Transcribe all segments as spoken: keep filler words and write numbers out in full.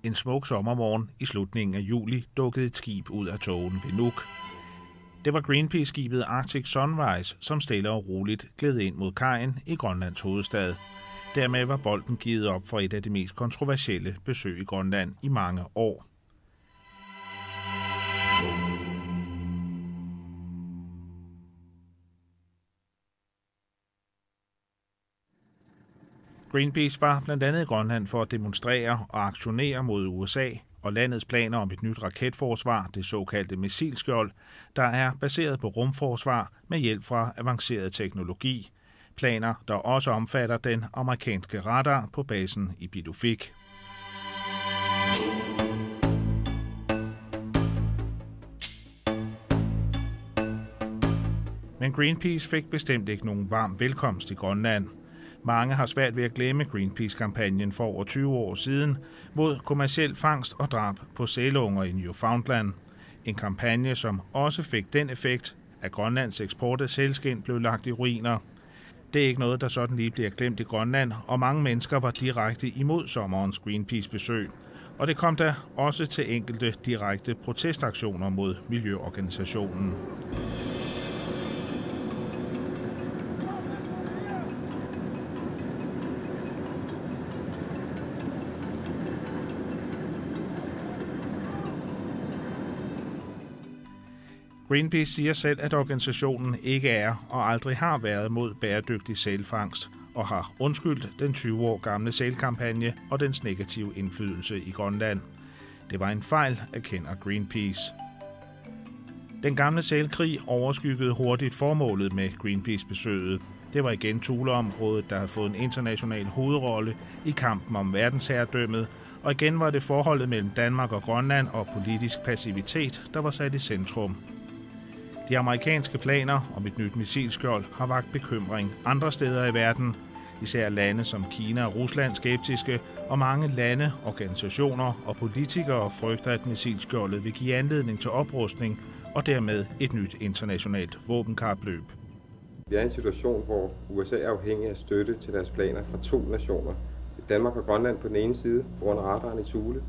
En smuk sommermorgen i slutningen af juli dukkede et skib ud af tågen ved Nuuk. Det var Greenpeace-skibet Arctic Sunrise, som stille og roligt gled ind mod kajen i Grønlands hovedstad. Dermed var bolden givet op for et af de mest kontroversielle besøg i Grønland i mange år. Greenpeace var blandt andet i Grønland for at demonstrere og aktionere mod U S A og landets planer om et nyt raketforsvar, det såkaldte missilskjold, der er baseret på rumforsvar med hjælp fra avanceret teknologi. Planer, der også omfatter den amerikanske radar på basen i Pituffik. Men Greenpeace fik bestemt ikke nogen varm velkomst i Grønland. Mange har svært ved at glemme Greenpeace-kampagnen for over tyve år siden mod kommerciel fangst og drab på sælunger i Newfoundland. En kampagne, som også fik den effekt, at Grønlands eksport af sælskind blev lagt i ruiner. Det er ikke noget, der sådan lige bliver glemt i Grønland, og mange mennesker var direkte imod sommerens Greenpeace-besøg. Og det kom da også til enkelte direkte protestaktioner mod miljøorganisationen. Greenpeace siger selv, at organisationen ikke er og aldrig har været mod bæredygtig sælfangst, og har undskyldt den tyve år gamle sælkampagne og dens negative indflydelse i Grønland. Det var en fejl, erkender Greenpeace. Den gamle sælkrig overskyggede hurtigt formålet med Greenpeace-besøget. Det var igen thuleområdet, der havde fået en international hovedrolle i kampen om verdensherredømmet, og igen var det forholdet mellem Danmark og Grønland og politisk passivitet, der var sat i centrum. De amerikanske planer om et nyt missilskjold har vakt bekymring andre steder i verden. Især lande som Kina og Rusland skeptiske, og mange lande, organisationer og politikere frygter, at missilskjoldet vil give anledning til oprustning og dermed et nyt internationalt våbenkapløb. Vi er i en situation, hvor U S A er afhængig af støtte til deres planer fra to nationer. Det er Danmark og Grønland på den ene side, på grund af radaren i Thule,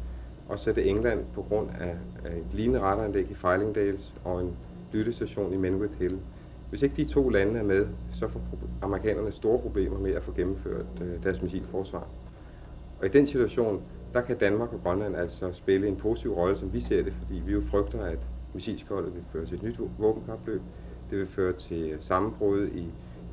og så er det England på grund af, af et lignende radaranlæg i Fylingdales og en lyttestation i Menwith Hill. Hvis ikke de to lande er med, så får proble- amerikanerne store problemer med at få gennemført øh, deres missilforsvar. Og i den situation, der kan Danmark og Grønland altså spille en positiv rolle, som vi ser det, fordi vi jo frygter, at missilskjoldet vil føre til et nyt vå- våbenkapløb. Det vil føre til sammenbrud i,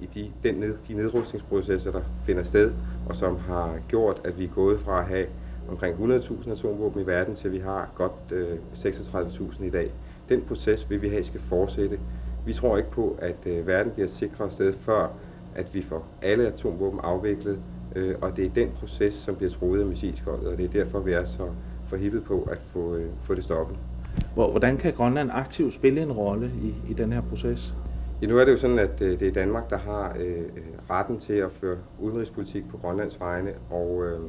i de, den ned, de nedrustningsprocesser, der finder sted, og som har gjort, at vi er gået fra at have omkring hundrede tusind atomvåben i verden, til vi har godt øh, seksogtredive tusind i dag. Den proces vil vi have skal fortsætte. Vi tror ikke på, at øh, verden bliver et sikrere sted, før at vi får alle atomvåben afviklet, øh, og det er den proces, som bliver truet af missilskjoldet, og det er derfor, vi er så forhippet på at få, øh, få det stoppet. Hvor- Hvordan kan Grønland aktivt spille en rolle i, i den her proces? Ja, nu er det jo sådan, at øh, det er Danmark, der har øh, øh, retten til at føre udenrigspolitik på Grønlands vegne, og øh,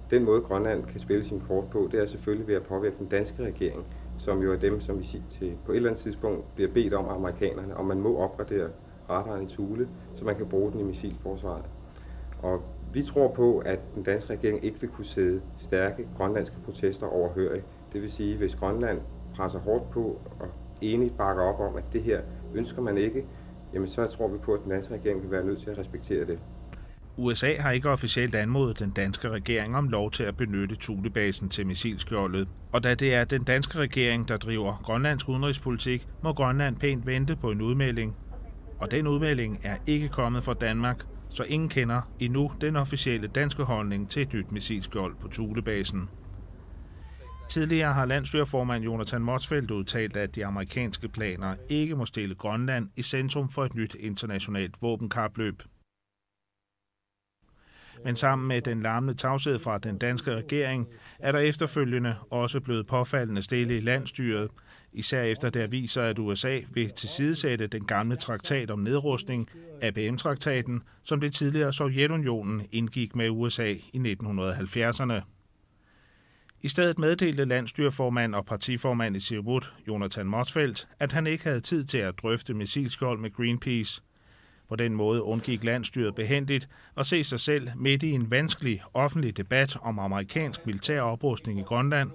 den måde, Grønland kan spille sine kort på, det er selvfølgelig ved at påvirke den danske regering, som jo er dem, som vi sig- til på et eller andet tidspunkt bliver bedt om af amerikanerne, om man må opgradere radaren i Thule, så man kan bruge den i missilforsvaret. Og vi tror på, at den danske regering ikke vil kunne sidde stærke grønlandske protester overhørig. Det vil sige, hvis Grønland presser hårdt på og enigt bakker op om, at det her ønsker man ikke, jamen så tror vi på, at den danske regering vil være nødt til at respektere det. U S A har ikke officielt anmodet den danske regering om lov til at benytte Thulebasen til missilskjoldet. Og da det er den danske regering, der driver grønlandsk udenrigspolitik, må Grønland pænt vente på en udmelding. Og den udmelding er ikke kommet fra Danmark, så ingen kender endnu den officielle danske holdning til et nyt missilskjold på Thulebasen. Tidligere har landsstyreformand Jonathan Motzfeldt udtalt, at de amerikanske planer ikke må stille Grønland i centrum for et nyt internationalt våbenkapløb. Men sammen med den larmende tavshed fra den danske regering er der efterfølgende også blevet påfaldende stille i landsstyret, især efter det viser, at U S A vil tilsidesætte den gamle traktat om nedrustning, A B M-traktaten, som det tidligere Sovjetunionen indgik med U S A i nitten hundrede og halvfjerdserne. I stedet meddelte landsstyreformand og partiformand i Siumut, Jonathan Motzfeldt, at han ikke havde tid til at drøfte missilskjold med Greenpeace. På den måde undgik landsstyret behændigt at se sig selv midt i en vanskelig offentlig debat om amerikansk militær oprustning i Grønland,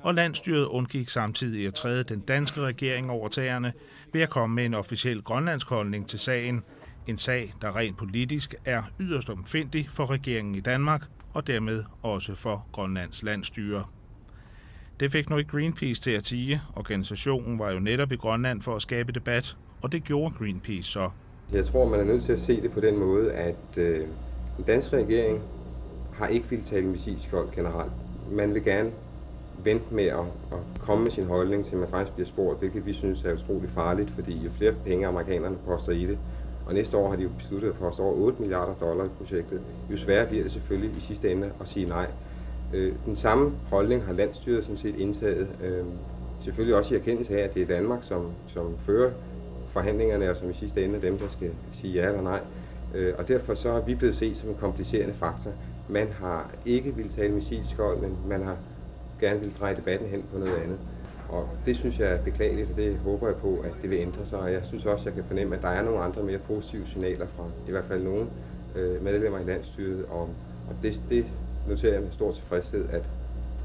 og landsstyret undgik samtidig at træde den danske regering over tæerne ved at komme med en officiel grønlandsk holdning til sagen. En sag, der rent politisk er yderst omfindelig for regeringen i Danmark og dermed også for Grønlands landsstyre. Det fik nu ikke Greenpeace til at tie. Organisationen var jo netop i Grønland for at skabe debat, og det gjorde Greenpeace så. Jeg tror, man er nødt til at se det på den måde, at øh, den danske regering har ikke villet tale missilskjold generelt. Man vil gerne vente med at, at komme med sin holdning, til man faktisk bliver spurgt, hvilket vi synes er utrolig farligt, fordi jo flere penge amerikanerne poster i det, og næste år har de jo besluttet at poste over otte milliarder dollar i projektet, jo sværere bliver det selvfølgelig i sidste ende at sige nej. Øh, den samme holdning har landsstyret sådan set indtaget, øh, selvfølgelig også i erkendelse af, at det er Danmark, som, som fører forhandlingerne, og som i sidste ende er dem, der skal sige ja eller nej. Øh, og derfor så er vi blevet set som en komplicerende faktor. Man har ikke villet tale missilskjold, men man har gerne vil dreje debatten hen på noget andet. Og det synes jeg er beklageligt, og det håber jeg på, at det vil ændre sig. Og jeg synes også, jeg kan fornemme, at der er nogle andre mere positive signaler fra i hvert fald nogle øh, medlemmer i landsstyret. Og, og det, det noterer jeg med stor tilfredshed, at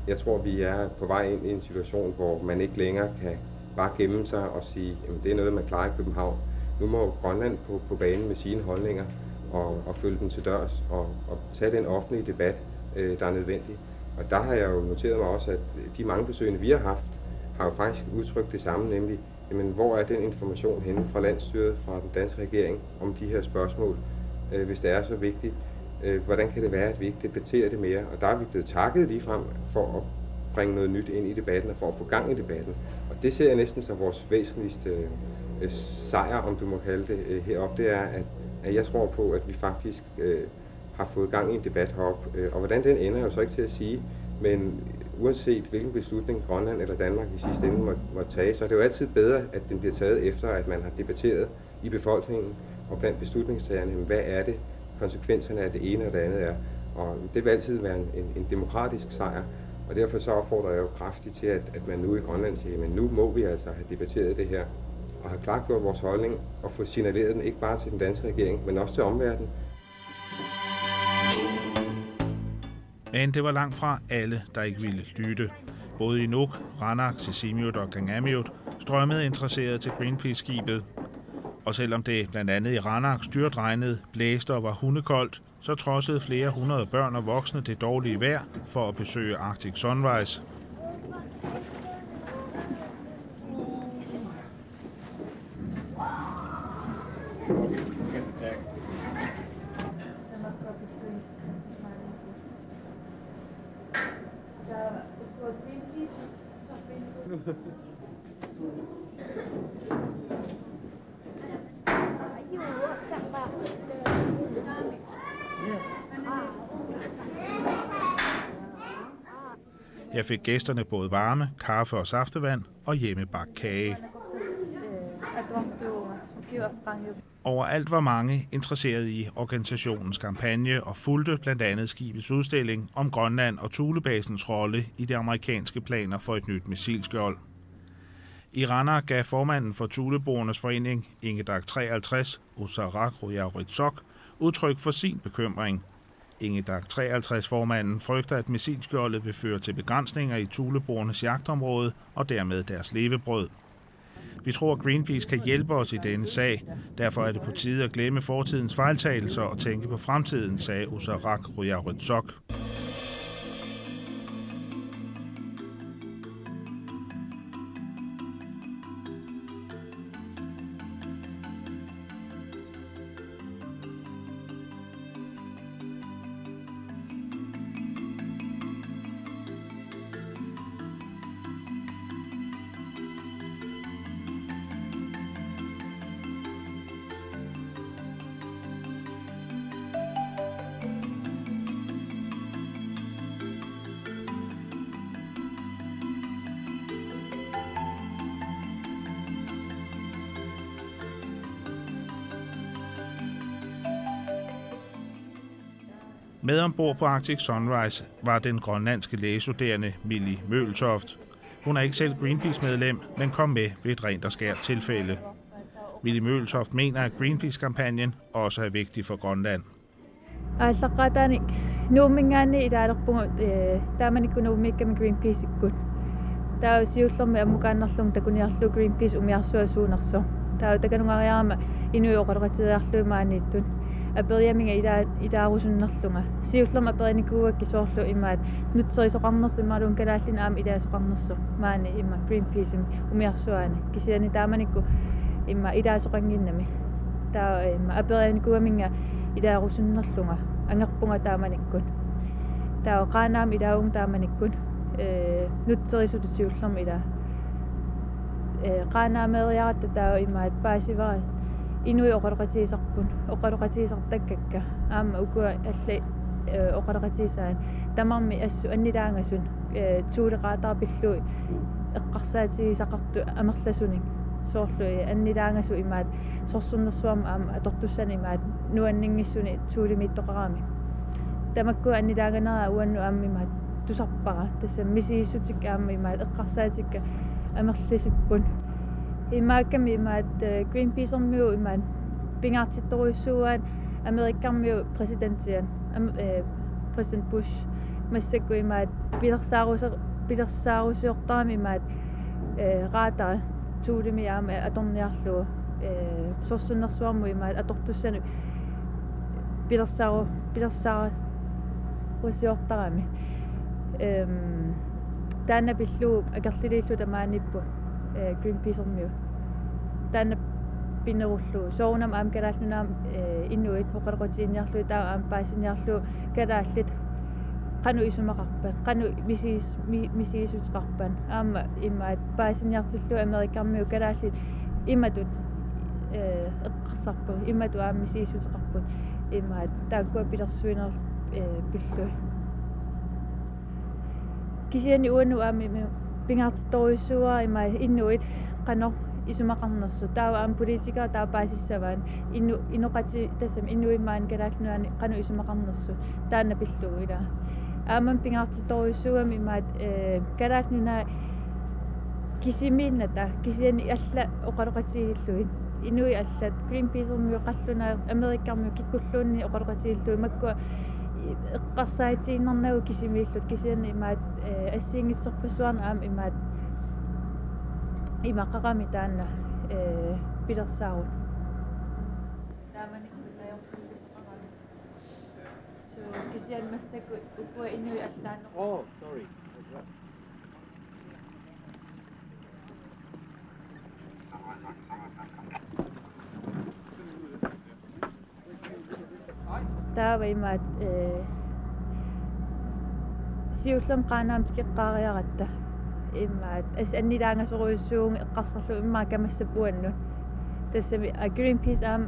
jeg tror, vi er på vej ind i en situation, hvor man ikke længere kan bare gemme sig og sige, at det er noget, man klarer i København. Nu må Grønland på, på banen med sine holdninger og, og følge dem til dørs og, og tage den offentlige debat, øh, der er nødvendig. Og der har jeg jo noteret mig også, at de mange besøgende, vi har haft, har jo faktisk udtrykt det samme, nemlig, jamen, hvor er den information henne fra landsstyret, fra den danske regering om de her spørgsmål, øh, hvis det er så vigtigt? Øh, hvordan kan det være, at vi ikke debatterer det mere? Og der er vi blevet takket ligefrem for at bringe noget nyt ind i debatten og for at få gang i debatten. Og det ser jeg næsten som vores væsentligste øh, sejr, om du må kalde det, øh, heroppe, det er, at, at jeg tror på, at vi faktisk øh, har fået gang i en debat heroppe. Øh, og hvordan den ender, er jo så ikke til at sige. Men uanset hvilken beslutning Grønland eller Danmark i sidste ende må, må tage, så er det jo altid bedre, at den bliver taget efter, at man har debatteret i befolkningen og blandt beslutningstagerne, hvad er det, konsekvenserne af det ene og det andet er. Og det vil altid være en, en, en demokratisk sejr, og derfor så opfordrer jeg jo kraftigt til, at, at man nu i Grønland siger, men nu må vi altså have debatteret det her, og have klargjort vores holdning, og få signaleret den ikke bare til den danske regering, men også til omverdenen. Men det var langt fra alle, der ikke ville lytte. Både i Nuuk, Qaanaaq, Sisimiut og Kangermiut strømmede interesserede til Greenpeace-skibet. Og selvom det blandt andet i Qaanaaq styrtregnede, blæste og var hundekoldt, så trodsede flere hundrede børn og voksne det dårlige vejr for at besøge Arctic Sunrise. Her fik gæsterne både varme, kaffe og saftevand og hjemmebagt kage. Overalt var mange interesseret i organisationens kampagne og fulgte blandt andet skibets udstilling om Grønland og Thulebasens rolle i de amerikanske planer for et nyt missilskjold. I Qaanaaq gav formanden for Thuleboernes forening, Ingedag treoghalvtreds, Usarak Rujaritsoq, udtryk for sin bekymring. Ingedag treoghalvtreds-formanden frygter, at missilskjoldet vil føre til begrænsninger i Thuleboernes jagtområde og dermed deres levebrød. Vi tror, at Greenpeace kan hjælpe os i denne sag. Derfor er det på tide at glemme fortidens fejltagelser og tænke på fremtiden, sagde Usarak Rujaritsoq. Med ombord på Arctic Sunrise var den grønlandske lægestuderende Millie Møgeltoft. Hun er ikke selv Greenpeace-medlem, men kom med ved et rent og skært tilfælde. Willy Møltoft mener, at Greenpeace-kampagnen også er vigtig for Grønland. Aallaqqaataani Nuumminngaanniit ilaalerpugut, eh, taamanikkut Nuummiikkami Greenpeace-ikkut. Taava siullermik ammukaannarlugu takuniarlugu Greenpeace umiarsuaq suunersoq. Taava takanungariarama inuit oqaloqatigiiarlugit maaniittut. Aperiaminga ila-, ilaarusunnerlunga. Siullermik aperinikuuakkit soorlu imaat nutserisoqarnersoq imaluunniit kalaallinik aamma ilaasoqarnersoq. Maani ima Greenpeace-imi umiarsuaani. Kisianni taamanikkut ima ilaasoqannginnami. Taava ima aperinikuugaminga ilaarusunnerlunga. Angerpunga taamanikkut. Taava Qaanaami ilaavunga taamanikkut, eh, nutserisutut siullermik ilaa. Eh, Qaanaameeriaratta taava imaat paasivara inuit oqaloqatigisarput, oqaloqatigisartakkakka. Aamma ukua allat, eh, oqaloqatigisaat. Tamarmik assut annilaangasut, eh, Thuleqaataaq pillugu eqqarsaatigisaqartut amerlasunik. Soorlu, eh, annilaangasut imaat sorsunnersuarmut aamma atortussanik imaat nuanninngissuni Thulemiittoqarami. Tamakku annilaanganerat uannut aamma imaat tusarpara. Tassa misigissutikka aamma imaat eqqarsaatikka amerlasuupput. Imaakkami imaat, eh, Greenpeace-ermiut imaat pingaartittorujussuuaat Amerikkarmiut præsidentiat, am-, eh, præsident Bush massakkut imaat pilersaarusi-, pilersaarusiortarami imaat, eh, raatari Thulemi aamma atorniarlugu, eh, sorsunnersuarmut imaat atortussanut pilersaaru-, pilersaarusiortarami. Em, taanna pillugu akerliliilluta maaniipput, eh, Greenpeace-ermiut. Taanna pinerullugu. Soorunami aamma Kalaallit Nunaanni, eh, inuit oqaloqatigiinniarlugit taava aamma paasiniarlugu kalaallit qanoq isumaqarpat, qanoq misigis-, mi-, misigissuteqarpat. Aamma imaat paasiniartillugu Amerikkarmiut kalaallit imatut, eh, eqqarsarput, imatut aamma misigissuteqarput. Imaat taakkua pilersuineq, eh, pillugit. Kisianni uannut aamma ima pingaartittorujussuuara imaat inuit qanoq isumaqarnersut. Taava aamma politikerit taava paasissavaat. Inu-, inoqati-, tassami inuit maani Kalaallit Nunaanni qanoq isumaqarnersut. Taanna pillugu ilaa. Aamma pingaartittorujussuugami imaat, eh, Kalaallit Nunaat kisimiinnata, kisianni allat oqaloqatigiillugit. Inuit allat, Greenpeace-ermiut qallunaat, Amerikkarmiut kikkulluunniit oqaloqatigiillugit, makkua eqqarsaatigiinnarnagu kisimiillutik, kisianni imaat, eh, assigiinngitsorpassuarnik aamma imaat imaqarami taanna, eh, pilersaarut. Taamanikkut ajortuusoqarami. So, kisianni massakkut ukua inuit allaanneq. Oh, sorry. Taava imaat, eh, siullermik Qaanaamut tikeqqaariaratta. Imaat, assut annilaangasorujussuuvunga eqqarsarlugu immaqa kamassappat uannut. Tassami, a, Greenpeace aamma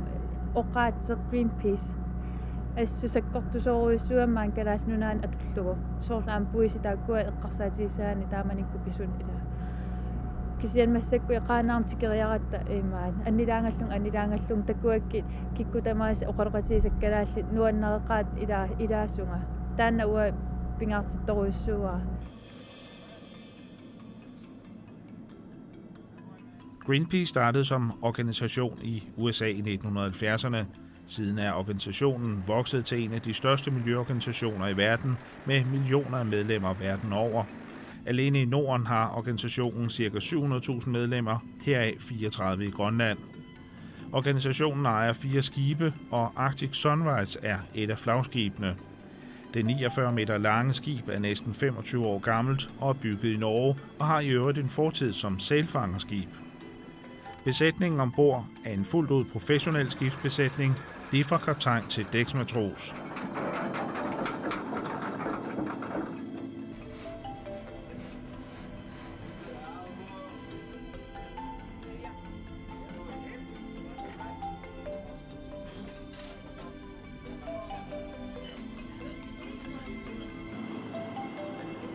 oqaatseq Greenpeace. Assut sakkortusoorujussuugami maani Kalaallit Nunaanni atullugu. Soorlu aamma puisit taakkua eqqarsaatigisagaanni taamanikkut pisut ilaa. Kisianni massakkut Qaanaamut tikeriaratta imaat. Annilaangallunga, annilaangallunga takuakkit kikkut tamaasa oqaloqatigisakka kalaallit nuannareqaat ilaa-, ilaasunga. Taanna uanga pingaartittorujussuuara. Greenpeace startede som organisation i U S A i nitten hundrede og halvfjerdserne. Siden er organisationen vokset til en af de største miljøorganisationer i verden med millioner af medlemmer verden over. Alene i Norden har organisationen cirka syv hundrede tusind medlemmer, heraf fireogtredive i Grønland. Organisationen ejer fire skibe, og Arctic Sunrise er et af flagskibene. Det niogfyrre meter lange skib er næsten femogtyve år gammelt og er bygget i Norge og har i øvrigt en fortid som sælfangerskib. Besætningen ombord er en fuldt ud professionel skibsbesætning, lige fra kaptajn til dæksmatros.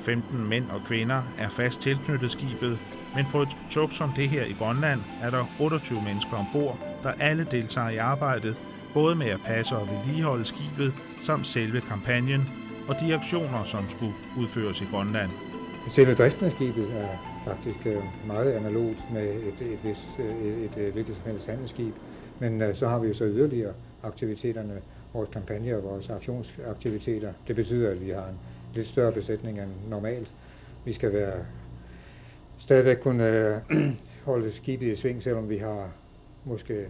Femten mænd og kvinder er fast tilknyttet skibet, men på et tog som det her i Grønland er der otteogtyve mennesker ombord, der alle deltager i arbejdet, både med at passe og vedligeholde skibet, samt selve kampagnen og de aktioner, som skulle udføres i Grønland. Selve driften af skibet er faktisk øh, meget analogt med et, et, vist, øh, et, et hvilket som helst handelsskib, men øh, så har vi jo så yderligere aktiviteterne, vores kampagner og vores aktionsaktiviteter. Det betyder, at vi har en lidt større besætning end normalt. Vi skal være stadigvæk kunne øh, holde skibet i sving, selvom vi har måske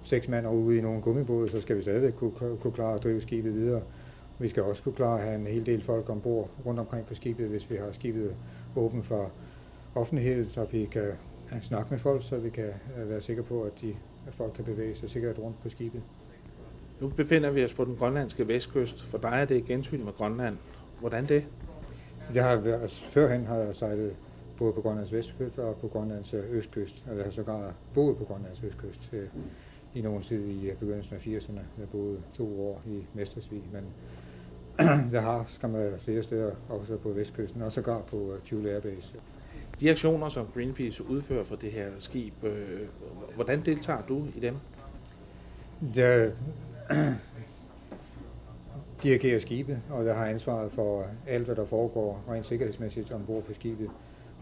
seks mand ude i nogle gummibåde, så skal vi stadigvæk kunne, kunne klare at drive skibet videre. Vi skal også kunne klare at have en hel del folk ombord rundt omkring på skibet, hvis vi har skibet åbent for offentligheden, så vi kan øh, snakke med folk, så vi kan øh, være sikre på, at, de, at folk kan bevæge sig sikkert rundt på skibet. Nu befinder vi os på den grønlandske vestkyst. For dig er det et gensyn med Grønland. Hvordan det? Jeg har været, førhen har jeg sejlet både på Grønlands vestkyst og på Grønlands øh, østkyst, og jeg har sågar boet på Grønlands østkyst øh, i nogen tid i øh, begyndelsen af firserne. Jeg boede to år i Mestersvig, men jeg har skam øh, flere steder, også på vestkysten, og sågar på øh, Thule Air Base. De aktioner, som Greenpeace udfører for det her skib, øh, hvordan deltager du i dem? Jeg dirigerer skibet, og jeg har ansvaret for alt, hvad der foregår rent sikkerhedsmæssigt ombord på skibet,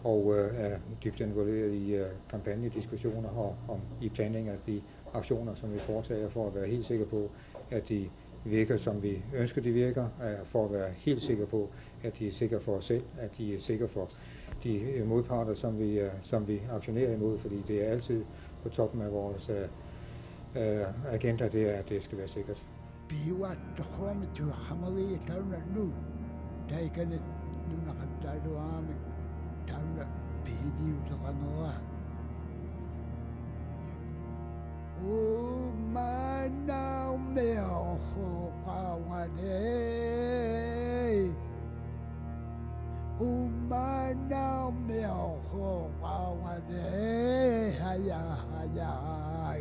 og øh, er dybt involveret i øh, kampagner, diskussioner og om, i planlægning af de aktioner, som vi foretager, for at være helt sikker på, at de virker, som vi ønsker, de virker, øh, for at være helt sikker på, at de er sikre for os selv, at de er sikre for de øh, modparter, som vi, øh, som vi aktionerer imod, fordi det er altid på toppen af vores øh, øh, agenda, det er, at det skal være sikkert. Piuaat toqquamik tuaqqamagii tauna nu taikani nunaqattaaluarami tauna pihidiuteqanera. Umanarmiorhuqaungani. Umanarmiorhuqaungani. Haja, haja, hai.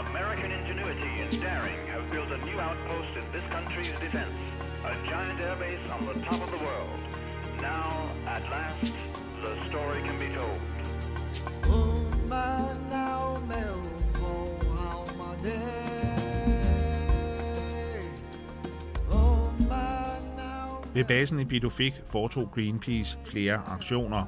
American ingenuity and daring have built a new outpost in this country's defense, a giant airbase on the top of the world. Now, at last, the story can be told. Ved basen i Pituffik foretog Greenpeace flere aktioner.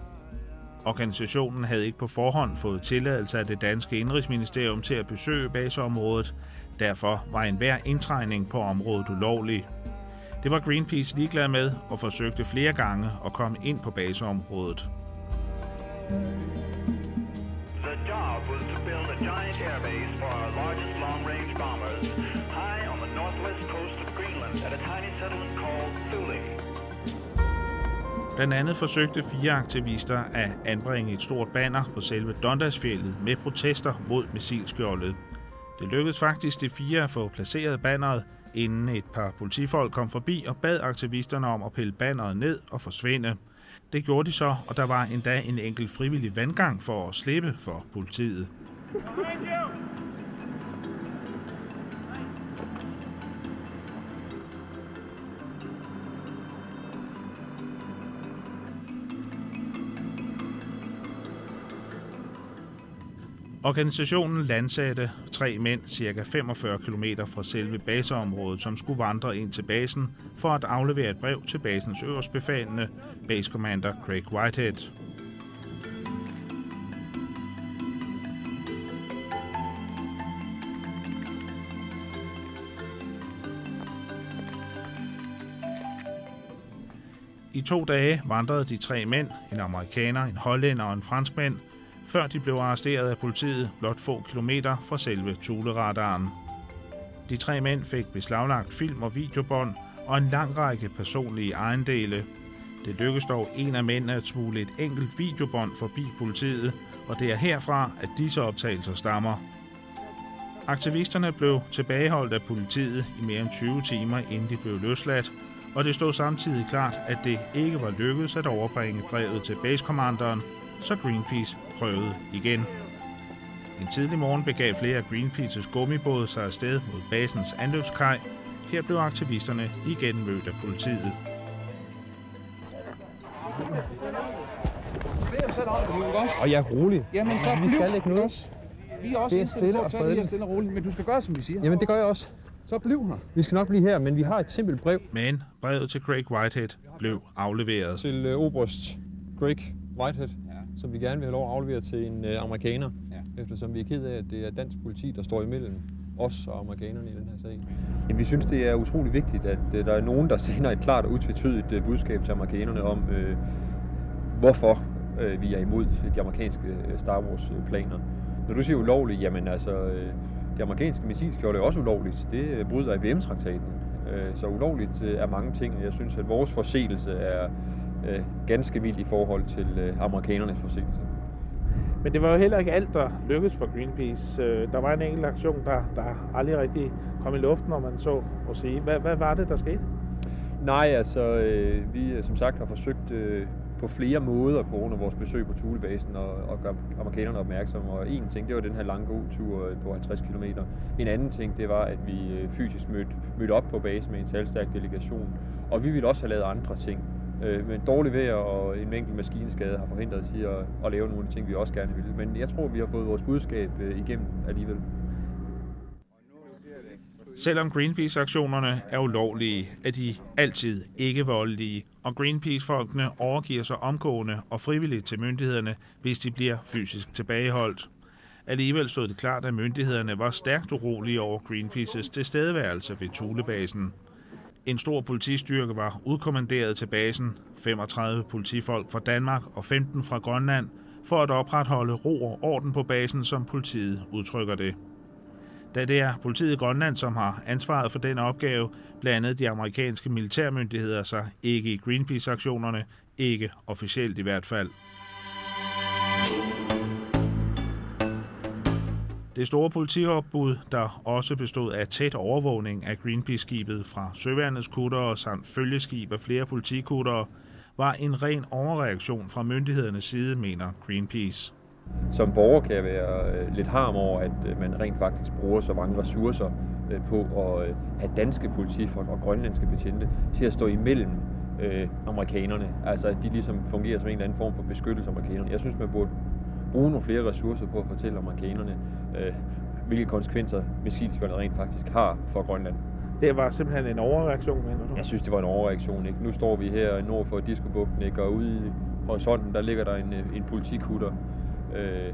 Organisationen havde ikke på forhånd fået tilladelse af det danske indrigsministerium til at besøge baseområdet. Derfor var enhver indtrængen på området ulovlig. Det var Greenpeace ligeglad med og forsøgte flere gange at komme ind på baseområdet. The job was to build a giant airbase for our largest long-range bombers high on the northwest coast of Greenland at a tiny settlement called Thule. Blandt andet forsøgte fire aktivister at anbringe et stort banner på selve Dondasfjeldet med protester mod missilskjoldet. Det lykkedes faktisk de fire at få placeret banneret, inden et par politifolk kom forbi og bad aktivisterne om at pille banneret ned og forsvinde. Det gjorde de så, og der var endda en enkelt frivillig vandgang for at slippe for politiet. Organisationen landsatte tre mænd cirka femogfyrre kilometer fra selve baseområdet, som skulle vandre ind til basen for at aflevere et brev til basens øverstbefalende, Base Commander Craig Whitehead. I to dage vandrede de tre mænd, en amerikaner, en hollænder og en franskmand, før de blev arresteret af politiet blot få kilometer fra selve Thuleradaren. De tre mænd fik beslaglagt film og videobånd og en lang række personlige ejendele. Det lykkedes dog en af mændene at smugle et enkelt videobånd forbi politiet, og det er herfra, at disse optagelser stammer. Aktivisterne blev tilbageholdt af politiet i mere end tyve timer, inden de blev løsladt, og det stod samtidig klart, at det ikke var lykkedes at overbringe brevet til basecommanderen, så Greenpeace prøvede igen. En tidlig morgen begav flere af Greenpeace's gummibåde sig afsted mod basens anløbskaj. Her blev aktivisterne igen mødt af politiet. Og jeg er rolig. Jamen, så Vi skal ikke nu. Vi er også Det er indstillet stille på og at tage det her fredeligt. Stille og roligt, men du skal gøre, som vi siger. Jamen, det gør jeg også. Så bliv her. Vi skal nok blive her, men vi har et simpelt brev. Men brevet til Craig Whitehead blev afleveret. Til øh, oberst Craig Whitehead, som vi gerne vil have lov at aflevere til en øh, amerikaner, eftersom vi er ked af, at det er dansk politi, der står imellem os og amerikanerne i den her sag. Jamen, vi synes, det er utrolig vigtigt, at øh, der er nogen, der sender et klart og utvetydigt øh, budskab til amerikanerne om, øh, hvorfor øh, vi er imod de amerikanske øh, Star Wars-planer. Når du siger ulovligt, jamen altså, øh, det amerikanske missilskjold er også ulovligt. Det øh, bryder F N-traktaten. Øh, Så ulovligt øh, er mange ting, og jeg synes, at vores forseelse er øh, ganske mild i forhold til øh, amerikanernes forseelse. Men det var jo heller ikke alt, der lykkedes for Greenpeace. Øh, Der var en enkelt aktion, der, der aldrig rigtig kom i luften, om man så må sige. Hvad, hvad var det, der skete? Nej, altså, øh, vi øh, som sagt har forsøgt øh, på flere måder på grund af vores besøg på Thulebasen og, og gøre amerikanerne opmærksom. Og en ting, det var den her lange gåtur øh, på halvtreds kilometer. En anden ting, det var, at vi øh, fysisk mødte, mødte op på basen med en talstærk delegation. Og vi ville også have lavet andre ting. Øh, Men dårligt vejr og en enkelt maskinskade har forhindret os i at, at lave nogle af de ting, vi også gerne ville. Men jeg tror, vi har fået vores budskab øh, igennem alligevel. Selvom Greenpeace-aktionerne er ulovlige, er de altid ikke voldelige, og Greenpeace-folkene overgiver sig omgående og frivilligt til myndighederne, hvis de bliver fysisk tilbageholdt. Alligevel stod det klart, at myndighederne var stærkt urolige over Greenpeaces tilstedeværelse ved Thulebasen. En stor politistyrke var udkommanderet til basen, femogtredive politifolk fra Danmark og femten fra Grønland, for at opretholde ro og orden på basen, som politiet udtrykker det. Da det er politiet i Grønland, som har ansvaret for den opgave, blandede de amerikanske militærmyndigheder sig ikke i Greenpeace-aktionerne, ikke officielt i hvert fald. Det store politiopbud, der også bestod af tæt overvågning af Greenpeace-skibet fra Søværnets kuttere samt følgeskibe af flere politikuttere, var en ren overreaktion fra myndighedernes side, mener Greenpeace. Som borger kan jeg være øh, lidt harm over, at øh, man rent faktisk bruger så mange ressourcer øh, på at øh, have danske politifolk og grønlandske betjente til at stå imellem øh, amerikanerne. Altså, at de ligesom fungerer som en eller anden form for beskyttelse af amerikanerne. Jeg synes, man burde bruge nogle flere ressourcer på at fortælle amerikanerne, øh, hvilke konsekvenser missilskjoldet rent faktisk har for Grønland. Det var simpelthen en overreaktion, mener du? Jeg synes, det var en overreaktion. Ikke? Nu står vi her nord for Diskobugten, ikke? Og ude i horisonten, der ligger der en, øh, en politikutter. Øh,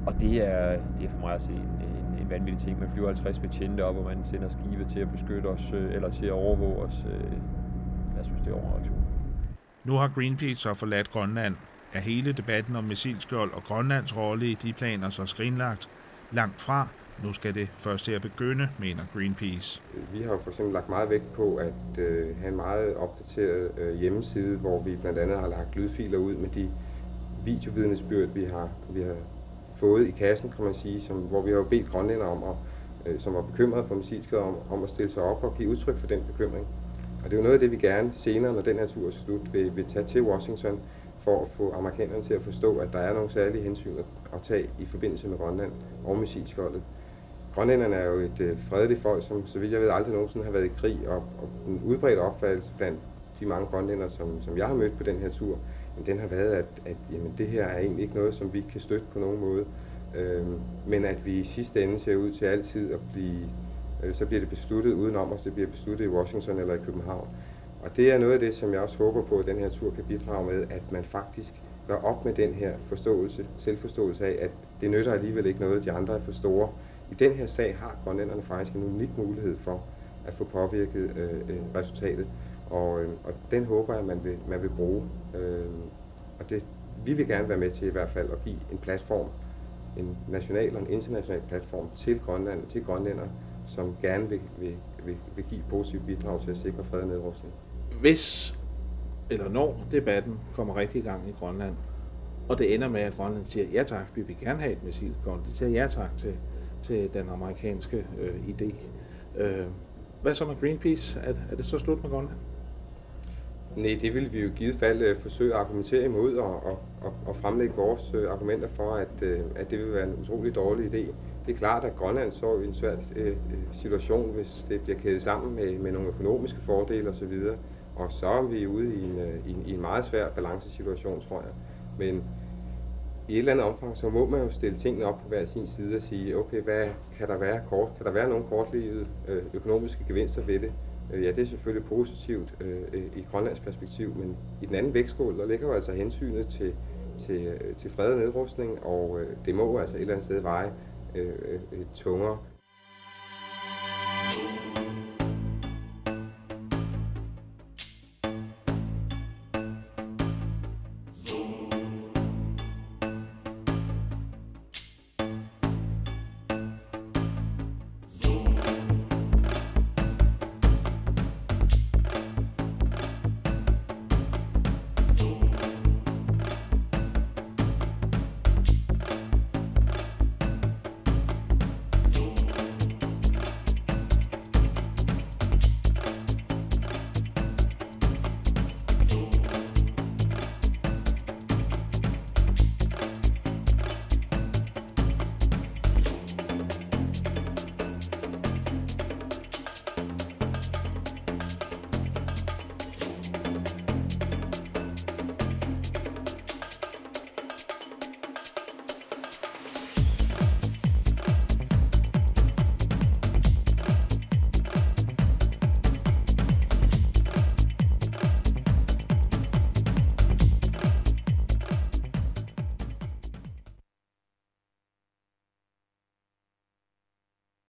og det er, det er for mig at se en, en, en vanvittig ting. Man flyver halvtreds betjente op, og man sender skibe til at beskytte os, øh, eller til at overvåge os. Øh, jeg synes, det er overreaktion. Nu har Greenpeace så forladt Grønland. Er hele debatten om missilskjold og Grønlands rolle i de planer så skrinlagt? Langt fra. Nu skal det først til at begynde, mener Greenpeace. Vi har jo for eksempel lagt meget vægt på at øh, have en meget opdateret øh, hjemmeside, hvor vi blandt andet har lagt lydfiler ud med de videovidnesbyrd, vi har, vi har fået i kassen, kan man sige, som, hvor vi har jo bedt grønlændere om, at, øh, som var bekymrede for missilskader, om, om at stille sig op og give udtryk for den bekymring. Og det er jo noget af det, vi gerne senere, når den her tur er slut, vil, vil tage til Washington for at få amerikanerne til at forstå, at der er nogle særlige hensyn at, at tage i forbindelse med Grønland og missilskjoldet. Grønlænderne er jo et øh, fredeligt folk, som så vidt jeg ved aldrig nogensinde har været i krig, og, og den udbredte opfattelse blandt de mange grønlændere, som, som jeg har mødt på den her tur, men den har været, at, at jamen, det her er egentlig ikke noget, som vi kan støtte på nogen måde, øhm, men at vi i sidste ende ser ud til altid at blive, øh, så bliver det besluttet udenom os, det bliver besluttet i Washington eller i København. Og det er noget af det, som jeg også håber på, at den her tur kan bidrage med, at man faktisk gør op med den her forståelse, selvforståelse af, at det nytter alligevel ikke noget, de andre er for store. I den her sag har grønlænderne faktisk en unik mulighed for at få påvirket øh, øh, resultatet, og, øh, og den håber jeg, man vil, man vil bruge. Øh, og det, vi vil gerne være med til i hvert fald at give en platform, en national og en international platform til Grønland, til grønlændere, som gerne vil, vil, vil, vil give et positivt bidrag til at sikre fred og nedrustning. Hvis eller når debatten kommer rigtig i gang i Grønland, og det ender med, at Grønland siger, ja tak, vi vil gerne have et missilskjold, de siger ja tak til, til den amerikanske øh, idé. Øh, hvad så med Greenpeace? Er, er det så slut med Grønland? Nej, det vil vi jo i givet fald øh, forsøge at argumentere imod og, og, og, og fremlægge vores øh, argumenter for, at, øh, at det vil være en utrolig dårlig idé. Det er klart, at Grønland står i en svær øh, situation, hvis det bliver kædet sammen med, med nogle økonomiske fordele osv. Og så er vi ude i en, øh, i en, i en meget svær balancesituation, tror jeg. Men i et eller andet omfang, så må man jo stille tingene op på hver sin side og sige, okay, hvad kan der være kort? Kan der være nogle kortlivede øh, økonomiske gevinster ved det? Øh, ja, det er selvfølgelig positivt øh, i Grønlands perspektiv, men i den anden vægtskål, der ligger jo altså hensynet til, til, øh, til fred og nedrustning, og øh, det må jo altså et eller andet sted veje øh, øh, tungere.